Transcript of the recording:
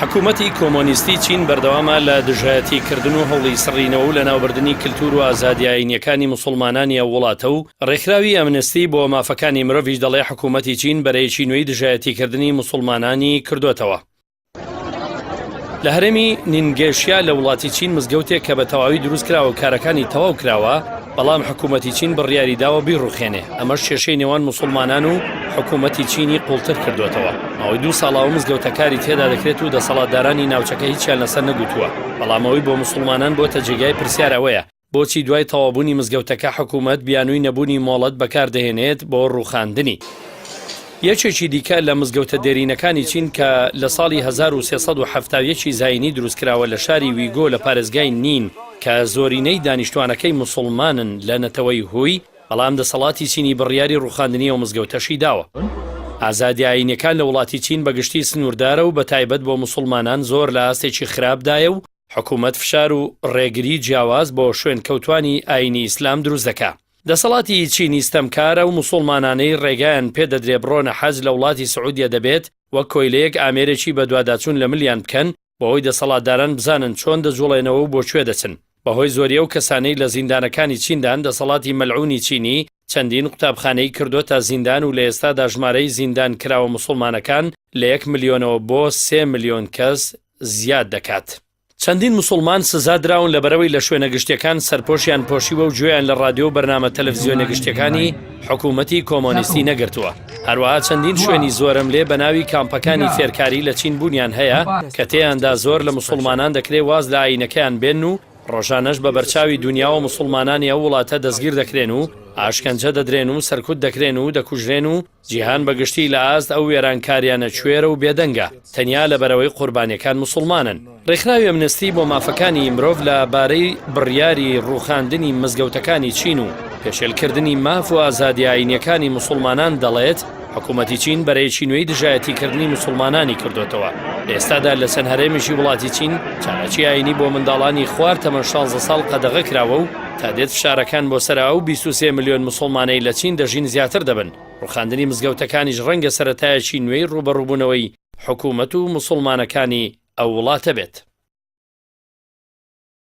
حکوومەتی کۆمۆنیستی چین بەردەوامە لە دژایەتی کردن و هەوڵی سڕینەوە و لەناوبردنی کلتور و ئازادییە ئایینییەکانی موسوڵمانانی ئەو وڵاتە و ڕێکخراوی ئەمنستی بۆ مافەکانی مرۆڤیش دەڵێ حکوومەتی چین بەرەیەکی نوێی دژایەتیکردنی موسوڵمانانی کردۆتەوە. لە هەرێمی نینگێشیا لە وڵاتی چین مزگەوتێک کە بە تەواوی دروست کراوە و کارەکانی تەواو کراوە، بەڵام حکوومەتی چین بڕیاری داوە بیڕوخێنێ، ئەمەش کێشەی نێوان موسوڵمانان و حکوومەتی چینی قوڵتر کردۆتەوە. ماوەی دوو ساڵە ئەو مزگەوتە کاری تێدا دەکرێت و دەسەڵاتدارانی ناوچەکە هیچیان لەسەر نەگوتووە، بەڵام ئەوەی بۆ موسوڵمانان بۆتە جێگای پرسیار ئەوەیە بۆچی دوای تەواوبوونی مزگەوتەکە حکوومەت بیانووی نەبوونی مۆڵەت بەکاردەهێنێت بۆ ڕووخاندنی؟ یەکێکی دیکە لە مزگەوتە دێرینەکانی چین کە لە ساڵی 1371 ی زایینی دروستکراوە لە شاری ویگۆ لە پارێزگای نین کە زۆرینەی دانیشتوانەکەی موسوڵمانن لە نەتەوەی هوی، بەڵام دەسەڵاتی چینی بڕیاری ڕووخاندنی ئەو مزگەوتەشی داوە. ئازادی ئایینیەکان لە وڵاتی چین بە گشتی سنووردارە و بە تایبەت بۆ موسوڵمانان زۆر لە ئاستێکی خراپدایە و حکومەت فشار و ڕێگری جیاواز بۆ شوێنکەوتوانی ئایینی ئیسلام دروست دەکا. دەسەڵاتی چینی ستەمکار ئەو موسوڵمانانەی ڕێگایان پێ دەدرێ بڕۆنە حەج لە وڵاتی سعودیە دەبێت وەک کۆیلەیەک ئامێرێکی بەدواداچوون لە ملیان بکەن بۆ ئەوەی دەسەڵاتداران بزانن چۆن دەجوڵێنەوە و بۆ کوێ دەچن. بەهۆی زۆری ئەو کەسانەی لە زیندانەکانی چیندان دەسەڵاتی مەلعونی چینی چەندین قوتابخانەی کردۆتە زیندان و لە ئێستادا ژمارەی زیندان کراوە موسوڵمانەکان لە یەک ملیۆنەوە بۆ سێ ملیۆن کەس زیاد دەکات. چەندین موسوڵمان سزا دراون لەبەرئەوەی لە شوێنە گشتیەکان سەرپۆشیان پۆشیوە و گوێیان لە ڕادیۆ و بەرنامە تەلەفزیۆنیە گشتیەکانی حکوومەتی کۆمۆنیستی نەگرتووە. هەروەها چەندین شوێنی زۆرەملێ بە ناوی کامپەکانی فێرکاری لە چین بوونیان هەیە کە تێیاندا زۆر لە موسوڵمانان دەکرێ واز لە ئایینەکەیان بێنن و ڕۆژانەش بە بەرچاوی دونیاوە موسوڵمانانی ئەو وڵاتە دەستگیر دەکرێن و ئاشکەنجە دەدرێن و سەرکوت دەکرێن و دەکوژرێن و جیهان بە گشتی لە ئاست ئەو وێرانکاریانە کوێرە و بێدەنگە، تەنیا لەبەرئەوەی قوربانیەکان موسوڵمانن. ڕێکخراوی ئەمنستی بۆ مافەکانی مرۆڤ لە بارەی بڕیاری ڕووخاندنی مزگەوتەکانی چین و پێشێلکردنی ماف و ئازادیە ئایینیەکانی موسوڵمانان دەڵێت، حکوومەتی چین بەرەیەکی نوێی دژایەتیکردنی موسوڵمانانی کردۆتەوە. لە ئێستادا لە چەند هەرێمێکی وڵاتی چین چالاکی ئایینی بۆ منداڵانی خوار تەمەن شانزە ساڵ قەدەغە کراوە و تا دێت فشارەکان بۆ سەر ئەو 23 ملیۆن موسوڵمانەی لە چین دەژین زیاتر دەبن. ڕووخاندنی مزگەوتەکانیش ڕەنگە سەرەتایەکی نوێی ڕووبەڕووبوونەوەی حکوومەت و موسوڵمانەکانی ئەو وڵاتە بێت.